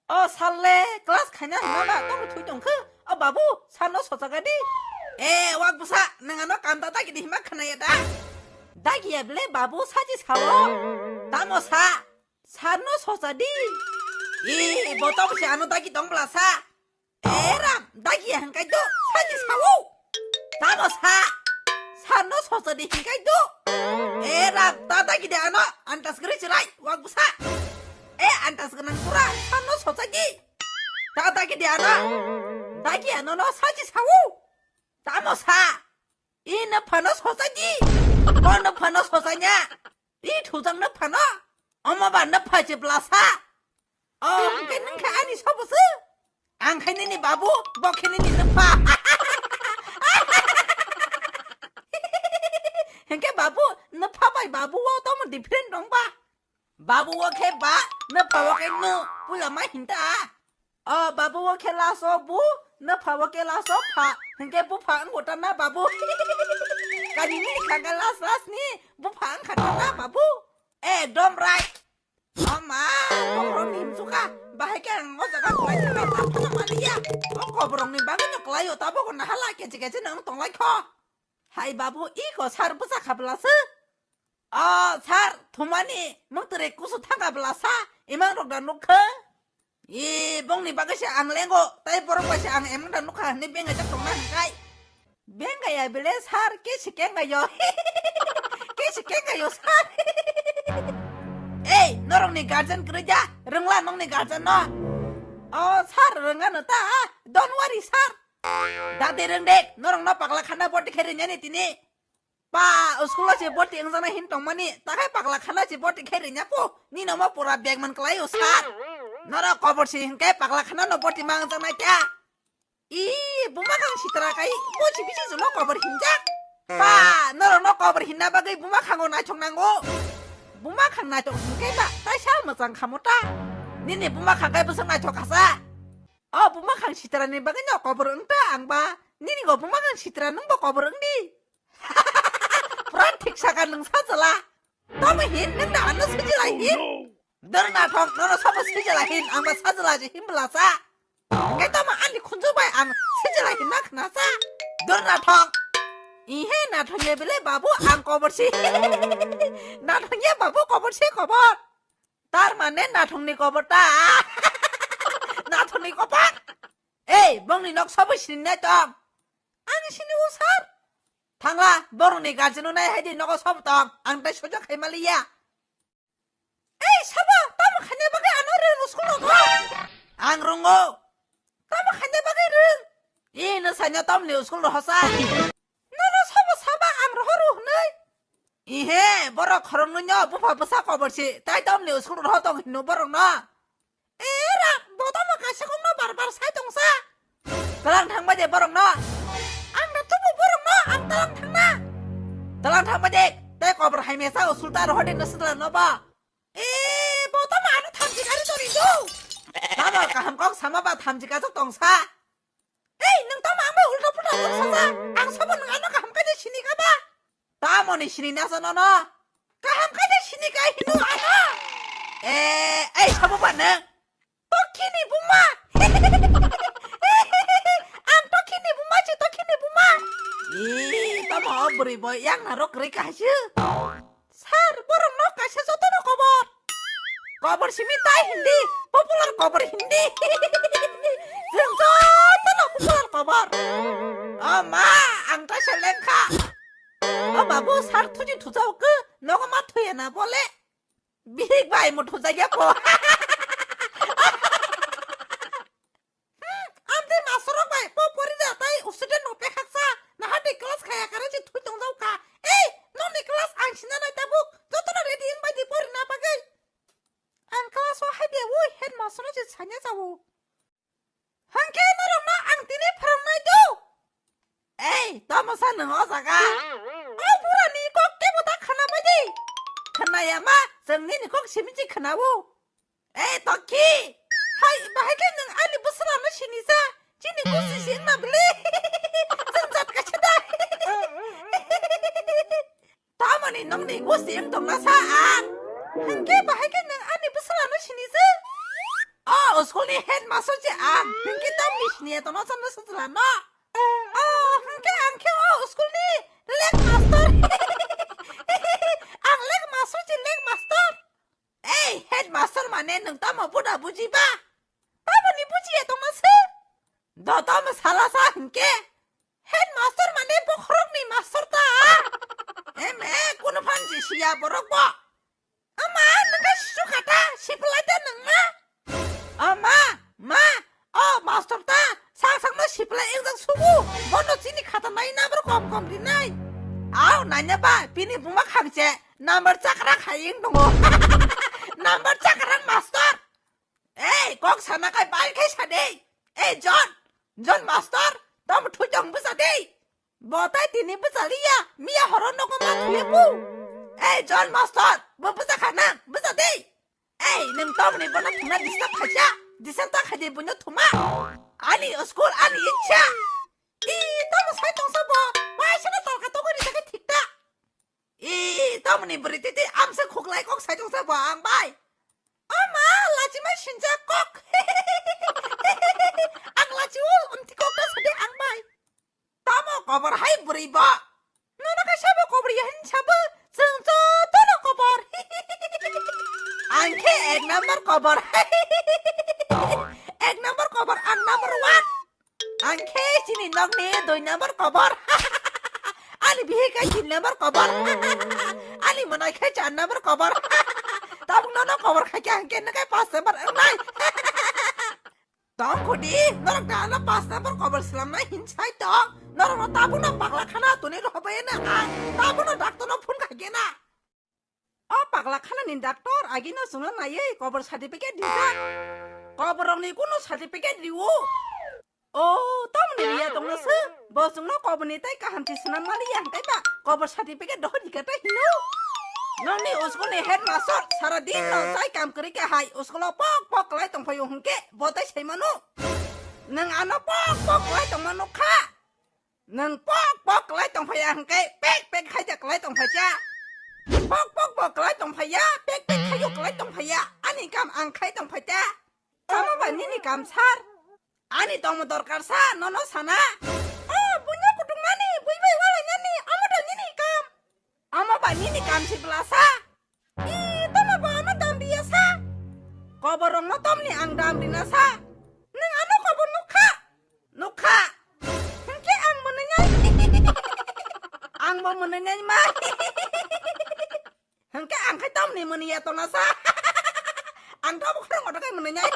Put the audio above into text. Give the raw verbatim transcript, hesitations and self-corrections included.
O sir le class khaina hwnma ba tongwi thwi tongkhe. O babu, sir no sochagadi. E, wak bwsa, nwng ano kanta dagi di hima khnaya da? Dagiya bele babu, sachi sao. Tamo sa? Sir no sochadi. E, bo tamo se ano dagi tong bla sa. E ram, dagiya hwnkai do, sachi sao. Tamo sa? Sir no sochadi hwnkai do. E ram, ta dagi de ano, antas gri chirai, wak bwsa. E antas gwnang pura, sir no sochadi. Ta dagi de ano. Dagiya no no sachi sao. Tamo sa? I no phano sochadi. Bo no phano sochanya. I thujang no phano. Omo ba no phachi bla sa. O, hwnkhe nwng khe ani sobo se. Ang khe nini babu, bo khe nini nwpha. Hwnkhe babu, nwpha bai babu o tamo different dong ba? Babu o khe ba, nwpha o khe nw, pula ma hinta. O babu o khe last o bu, nwpha o khe last o pha, hwnkhe bupha wngbo ta na babu. Kani nini khangkha last last ni, bupha wngkha ta na babu. Ekdom right. O ma, koborok ni himsuka, bahai khe ang o jaga kwlai thangna tamo maliya. O koborok ni bagwi no kwlai o, tabuk no hala kechi kechi no wng tong lai kho. Hai babu, iko sir bwsa kha bwla se. O sir, thumani, mwktwrwi kusu thangkha bwla sa, imang rok da nuk khe. I, bongni bagwi se ang lengo, tai borok bai se ang emang da nuk kha hwnwi bengai jak tongna hwnkai. Bengaya bele sir, ke se kengayo. Ke se kengayo sir. Ei, norokni guardian kwrwi da, rwngla nongni guardian no. O sir, rwngano ta, don't worry sir. Dadi rwngde, norokno pakla khana boti khe rwnyani tini. Pa, school o se boti wngjaknai hin tongmani, takhai pakla khana se boti khe rwnya po. Nino mo pura bag man kwlai o sir. Norok kobor si hinkhe pakla khana no boti ma wngjaknai kya? I, buma khang sitra kai, bo si bisi juno kobor hinjak. Pa, norok no kobor hinna bagwi buma khango naithok nango. Buma khang naithok hinkhe ba, tai sal mwchang khamo ta. Nini buma khang kai bwswk naithok khasa. O buma khang sitra ni bagwi no kobor wngta ang ba. Nini go buma khang sitra nwng bo kobor wngdi. Pura thik saka nwng sajala. Tamo hin nwng da ano sajala hin. Dor nathok nono sabo sajala hin, ang ba sajala je hin bwla sa. Hwnkhe tamo ani khunju bai ang sajala hin na khna sa. Dor nathok. Ihe nathok ye bele babu ang kobor si. Nathok ye babu kobor si kobor. Tar mane nathok ni kobor ta. Nathok ni kobor. Ei, bongni nok sabo sini nai tong. Ang sini o sir. Thangla, borokni guardian no nai hai di nogo sobo tong. Ang tai sojak khai maliya. Ei, sabo, tamo khaina bagwi ano rwng school o thang? Ang rwngo. Tamo khaina bagwi rwng? I no saino tamni school ro hosa. Nono sabo saba ang rohoru hwnwi. Ihe, borok khoroknwi no bupha bwsa kobor si. Tai tamni school ro tong hino borok no. Era, bo tamo kaisa kokno bar bar sai tongsa. Tlang thangbai de borok no. Ang da tubu borok no, ang tlang thangna. Tlang thangbai de, tei kobor hai mesa o sulta rohor de no sutla no ba. E, bo tamo ano thamchi gari tori do. Tamo kaham kok sama ba thamchi kajok tongsa. Ei, nwng tamo ang bai ulta pulta kok saja? Ang sabo nwng ano kaham khe de sini kha ba? Tamoni sini nasa nono? Kaham khe de sini kha hino ano? E, ei, sabo ba nwng? Tokhini buma. Ang tokhini buma si, tokhini buma. Ih, tamo o bwrwi bo yang narok rwi kha si. Sir, borok no kaisa jotono kobor. Kobor simi tai hindi, popular kobor hindi. Jeng jotono popular kobor. O ma, ang kaisa lengkha. O babu, sir thuji thujago ke, nogo ma thuya na bole. Bihik bai mo thujagia ko. Hmm, amtwi mastorrok bai po pori da tai student rok pekhaksa, naharni class khaya kare se thui tongjao kha. Ei, nokni class ang sina nai tabuk, jotono ready wng bai di porina bagwi. Ang class o hai de ui headmaster no se sanya jao. Hangke norok no ang tini phwrwng nai do. Ei, tamo sa nwng o jaga? O bura ni kok kebo ta khana bai di. Khana ya ma, chwng nini kok simi chi khana o. Ei, Tokhi! Hai, bahai khe nwng ani bwswlano sini sa? Chini gusi si wngma bwle? Chwng jat kaisa da? Tamoni nokni gusi wng tongna sa ang? Hwnkhe bahai khe nwng ani bwswlano sini sa? O, School ni headmaster se ang, hwnkhe tamni siniya tono samno sujla no. Oh, hwnkhe ang khe o school ni leg master. Ang leg master se leg master. Ei, headmaster mane nwng tamo buda bujiba? Taboni bujiya tongma se? Do tamo sala sa hwnkhe? Headmaster mane bokhorokni master ta? Em, e, kunu phan jisiya borok bo. Ama, nwng khe sisu khata, sipilai ta nwng ma? Ama, ma, o master ta, sak sakno sipilai engjak subu, bono chini khata nai number kom kom rinai. Au, naina ba, bini buma khangche, number chakra khayeng tongo. Number chakra master. Ei, kok sana kai bai khai sa de. Ei, John, John master, tamo thujong busa de. Bo tai tini bwchaliya, miya horo nogo ma thuye bu. Ei, John master, bo bwcha khana, bwcha de. Ei, nwng tongni bono thuna disturb khaija, disturb ta khaide buino thuma. Ani school, ani ichha. I, tamo sai tongsa bo, waisa na tolka tokori jaga thik ta. I, tamoni bwrwi titi amsa khuklai kok sai tongsa bo ang bai. O ma, lachi mai sinja kok. Ang lachi o, amti kok ta sade ang bai. Tamo kobor hai bwrwi bo? Nono khe sabo kobor ya hin sabo, chwng jotono kobor. Ang khe ek number kobor. Ek number kobor, ang number one. Ang khe chini nokni dui number kobor. Ani bihik khe tin number kobor. Ani mwnai khe char number kobor. Tabuk nono kobor khai khe ang khe nokhe pas number wngnai. Tong khudi, norok da ano pas number kobor slamnai hin sai tong. Norok no tabuk no pagla khana tuni rohobai na ang. Tabuk no doctor no phone khai khe na. O pagla khanani doctor agino chwngno naiwi kobor certificate rijak. Koborokni kunu certificate riwo. O, tamoni riya tongna se, bo chwngno koborni tai kaham ti swnam mani yang tai ba, kobor certificate dohor rika tai hino. Nokni school ni headmaster sara din no chai kam kwrwi khe hai school o pok pok kwlai tongphaio hwnkhe bo tai sai mano. Nwng ano pok pok kwlai tongma nukha. Nwng pok pok kwlai tongphaiya hwnkhe pek pek khaijak kwlai tongphaija. Pok pok bo kwlai tongphaiya, pek pek khaio kwlai tongphaiya. Ani kam ang khai tongphaita. Tamo bai nini kam sar. Ani tongmo dorkar sa, nono sana. O, buino kutung nani, bui bai walai nani, amo da nini kam. Amo bai nini kam si bwla sa. I, tamo bo ano dam riya sa. Koborokno tomni ang dam rina sa. Nwng ano kobor nukha? Nukha. Hwnkhe ang mwnwi nai. Ang bo mwnwi nai ma. Hwnkhe ang khai tomni mwnwi ya tona sa. Ang to bo khorang odo kai mwnwi nai.